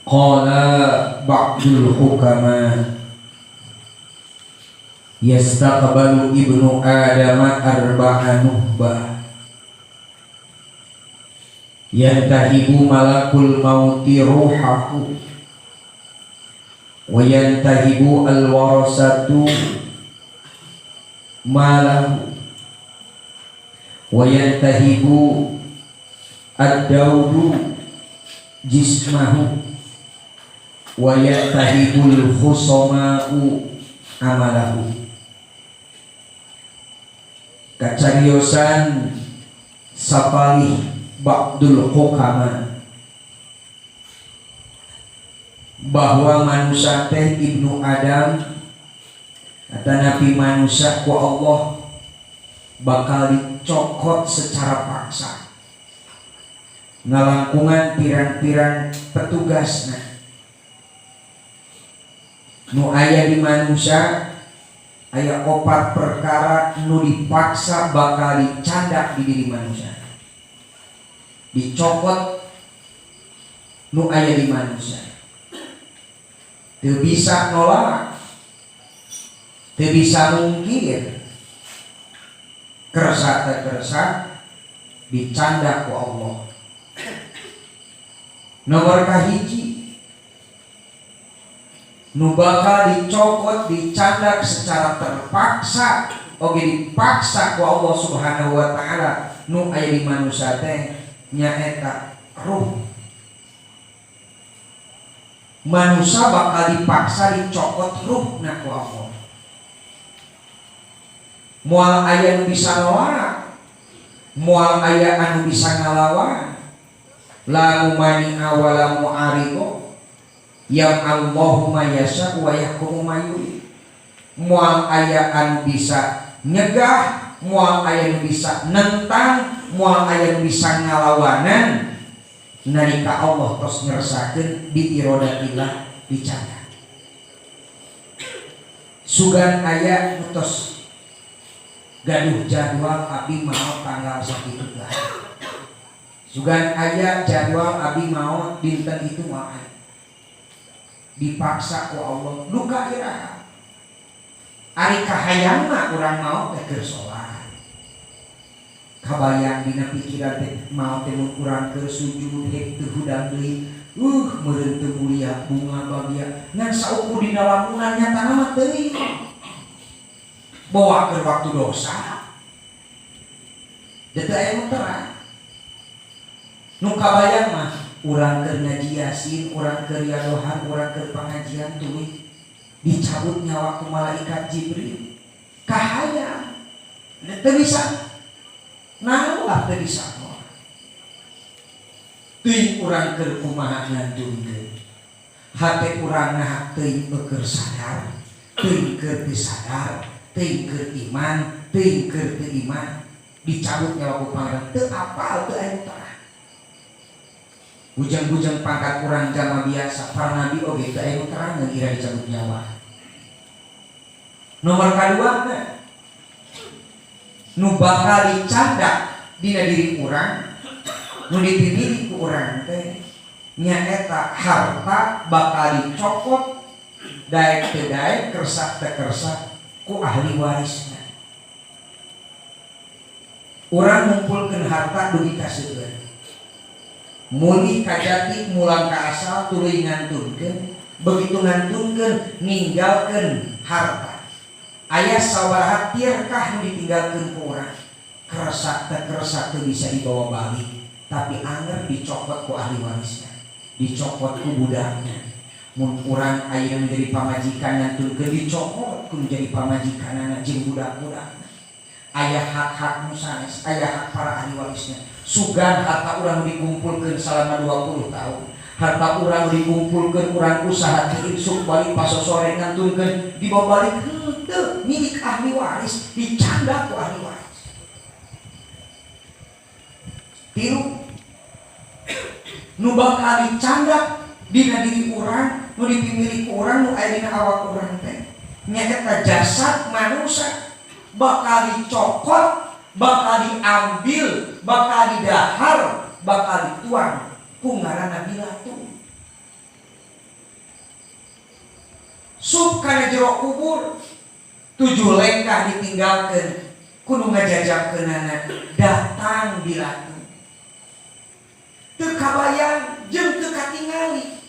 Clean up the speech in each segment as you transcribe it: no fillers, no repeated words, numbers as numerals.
Qala ba'dul hukama yastaqbalu ibnu adama arba'a nuhbah yantahibu malakul mauti ruhahu wa yantahibu alwarasatu malahu wa yantahibu ad-daudu jismahu wa yantahibul khusama'u amalahu. Kacariosan sapalih ba'dul hukama bahwa manusia teh ibnu Adam atanapi manusia ku Allah bakal dicokot secara paksa ngalangkungan pirang-pirang petugasna. Nu aya di manusia aya opat perkara nu dipaksa bakal dicandak di diri manusia, dicokot nu aya di manusia, teu bisa nolak, teu bisa mungkir, kersa teu kersa dicandak ku Allah. Nomor kahiji nu bakal dicokot, dicandak secara terpaksa oge dipaksa ku Allah Subhanahu wa Ta'ala nu aya di manusia teh nyaeta ruh. Manusia bakal dipaksa dicokot ruhna ku Allah. Moal aya nu bisa nolak, moal aya anu bisa ngalawan. La mumani'a wala mu'arido, yaf'alullahu ma yasha wa yahkumu ma yurid. Moal aya anu bisa nyegah, moal aya nu bisa nentang, moal aya nu bisa ngalawanan nalika Allah tos ngersakeun bi irodatillah dicandak. Sugan aya nu tos gaduh jadwal, "Abi mau tanggal sakitu," sugan aya jadwal, "Abi mau dinten itu." Moal aya, dipaksa ku Allah. Duka iraha? Ari kahayang mah urang mau teh keur salat, kabayang dina pikiran teh mau teh mun urang keur sujud hek teu hudang deui, meureun teu mulia, bunga bagia. Ngan saukur dina lamunan, nyatana mah teuing, bawa keur waktu dosa. Teu aya nu terang. Nu kabayang mah urang keur ngaji Yasin, urang keur riadohan, urang keur pengajian, tuluy dicabut nyawa ku malaikat Jibril. Kahayang teu bisa nolak, teu bisa nolak. Teuing urang keur kumaha ngantunkeun hate urang, nah teuing keur sadar, teuing keur teu sadar, teuing keur iman, teuing keur teu iman, dicabut nyawa ku Pangeran. Teu apal, teu aya terang. Bujang-bujang pangkat urang jama biasa, para nabi oge teu aya nu terang ira dicabut nyawa. Nomor kadua nu bakal dicandak dina diri urang, nu dipilih ku urang teh nyaeta harta bakal dicokot daek teu daek, kersa teu kersa ku ahli warisna. Urang ngumpulkeun harta dugi ka seueur, mulih ka jati, mulang ka asal, tuluy ngantunkeun. Begitu ngantunkeun, ninggalkeun harta, aya sabaraha tirkah nu ditinggalkeun ku urang, kersa teu kersa teu bisa dibawa balik, tapi anger dicokot ku ahli warisna, dicokot ku budakna. Mun urang ayeuna menjadi pamajikan, ngantunkeun, dicokot ku menjadi pamajikanana jeung budak-budakna. Aya hak-hak nu sanes, aya hak para ahli warisna. Sugan harta urang dikumpulkeun selama 20 tahun, harta urang dikumpulkeun, urang usaha ti isuk balik pasosore, ngantunkeun, dibawa balik henteu, milik ahli waris, dicandak ku ahli waris. Tilu nu bakal dicandak dina diri urang, nu dipimilik ku urang, nu aya dina awak urang teh nyaeta jasad manusia. Bakal dicokot, bakal diambil, bakal didahar, bakal dituang ku ngaranna bilatu. Sup kana jero kubur, tujuh lengkah ditinggalkan ku nu ngajajabkeunana, datang bilatu teu kabayang jeung teu katingali.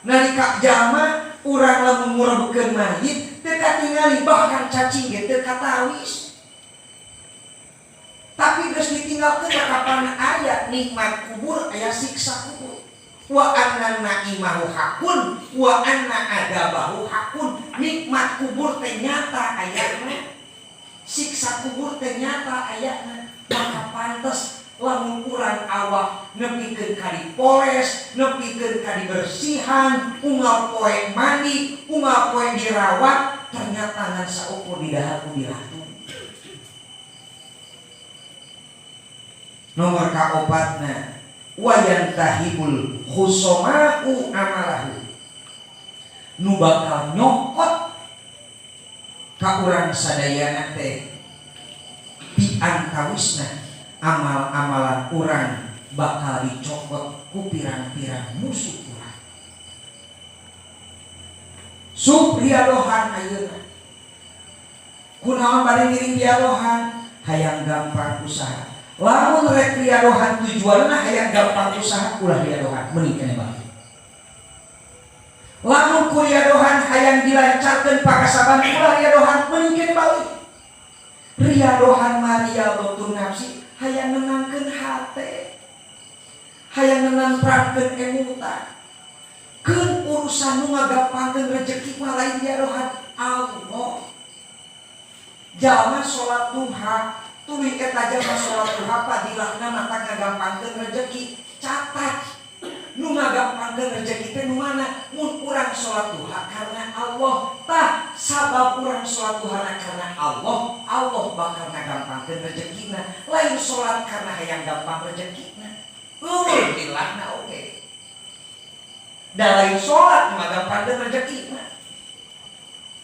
Nalika jalma urang lamun ngurebekeun mayit teu katingali, bahkan cacing ge teu katawis, tapi geus ditinggalkeun. Kapan aya nikmat kubur, aya siksa kubur. Wa anna naimahu hakun wa anna adabahu hakun. Nikmat kubur teh nyata ayana, siksa kubur teh nyata ayana. Maka pantes lamun urang awak nepikeun ka dipoles, nepikeun ka dibersihan, unggal poe mandi, unggal poe dirawat, ternyata ngan saukur didahar ku bilatu. Nomor kaopatna, wayantahibul khusoma'u amalahu, nu bakal nyokot ka urang sadayana teh di antawisna amal-amalan urang bakal dicokot ku pirang-pirang musuh urang. Sup riadohan ayeuna kunaon bade ngiring riadohan? Hayang gampang usaha. Lamun rek riadohan tujuanna hayang gampang usaha, ulah riadohan, mending keneh balik. Lamun ku riadohan hayang dilancarkeun pakasaban, ulah riadohan, mending keneh balik. Riadohan mah riyadhatun nafsi, hayang nenangkeun hate, hayang nenangkeun emutan. Keun urusan nu ngagampangkeun rezeki mah lain riadohan, Allah. Jalma salat duha tuluy eta jalma salat duha padilahna mata ngagampangkeun rezeki. Catat, nu ngagampangkeun rezeki teh nu mana? Mun urang salat duha karena Allah, tah sabab urang salat duha karena Allah, Allah bakal ngagampangkeun rezekina. Lain salat karena hayang gampang rezekina, lilahna oge da lain salat nu ngagampangkeun rezekina.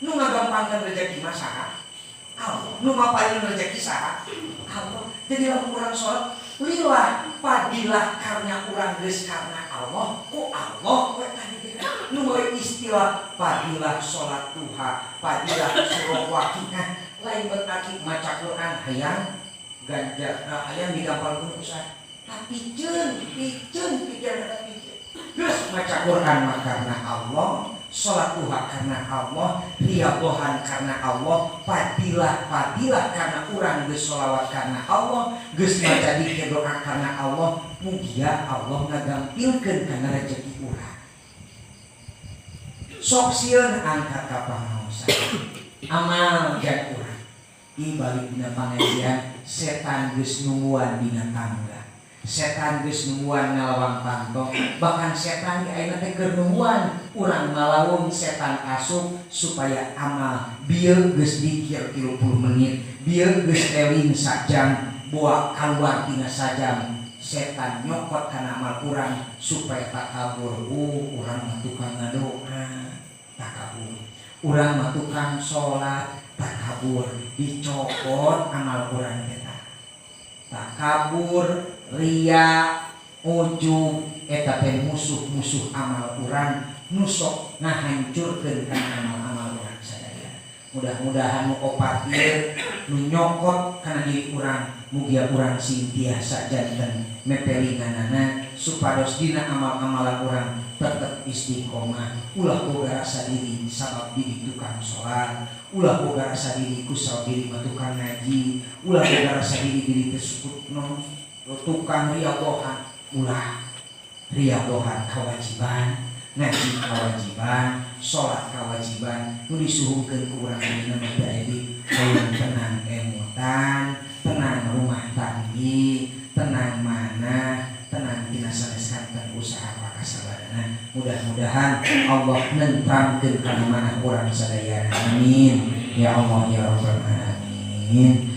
Nu ngagampangkeun rezeki mah saha? Allah. Nu mapayun rezeki saha? Allah. Jadi lamun urang salat lillah padilah karena urang geus karena Allah, ku Allah we tadi nu we istilah padilah salat duha, padilah surah Waqiah. Lain berarti maca Quran hayang ganjar, hayang digampalkeun usaha, tapi piceun piceun pikiran eta piceun. Geus maca Quran mah karena Allah, salat duha karena Allah, riyadohan karena Allah, padilah padilah karena urang geus sholawat karena Allah, geus maca dikir doa karena Allah, mugia Allah ngagampilkeun kana rezeki urang. Sok sieun angkat ka pangaosan amal jan urang. Ih, balik dina pangajian, setan geus nungguan dina tangga, setan geus nungguan ngalawang panto, bahkan setan di ayeuna teh keur nungguan urang malawung, setan asup supaya amal bieu geus dikir 30 menit, bieu geus eling sajam, boa keluar tina sajam, setan nyokot kana amal urang supaya takabur. Urang mah tukang ngadoa, takabur. Urang mah tukang salat, takabur. Dicokot amal urang teh. Takabur, ria, ujub eta teh musuh-musuh amal urang nu sok ngahancurkeun kana amal-amal urang sadaya. Mudah-mudahan nu opat ieu nu nyokot kana diri urang, mugia urang sing tiasa janten mepelinganana supados dina amal-amalan urang tetep istiqomah. Ulah boga rasa diri sabab diri tukang salat, ulah boga rasa diri ku sabab diri mah tukang ngaji, ulah boga rasa diri diri teh sukut non tukang riyadohan. Ulah. Riyadohan kewajiban, ngaji kewajiban, salat kewajiban. Nu disuhungkeun ku urang ayeuna mah teh hayang tenang emutan, tenang rumah tanggi, tenang mana, tenang tina sanes kanten usaha pakasabadana. Mudah-mudahan Allah nentramkeun kana manah urang sadayana. Amin ya Allah ya rabbal alamin.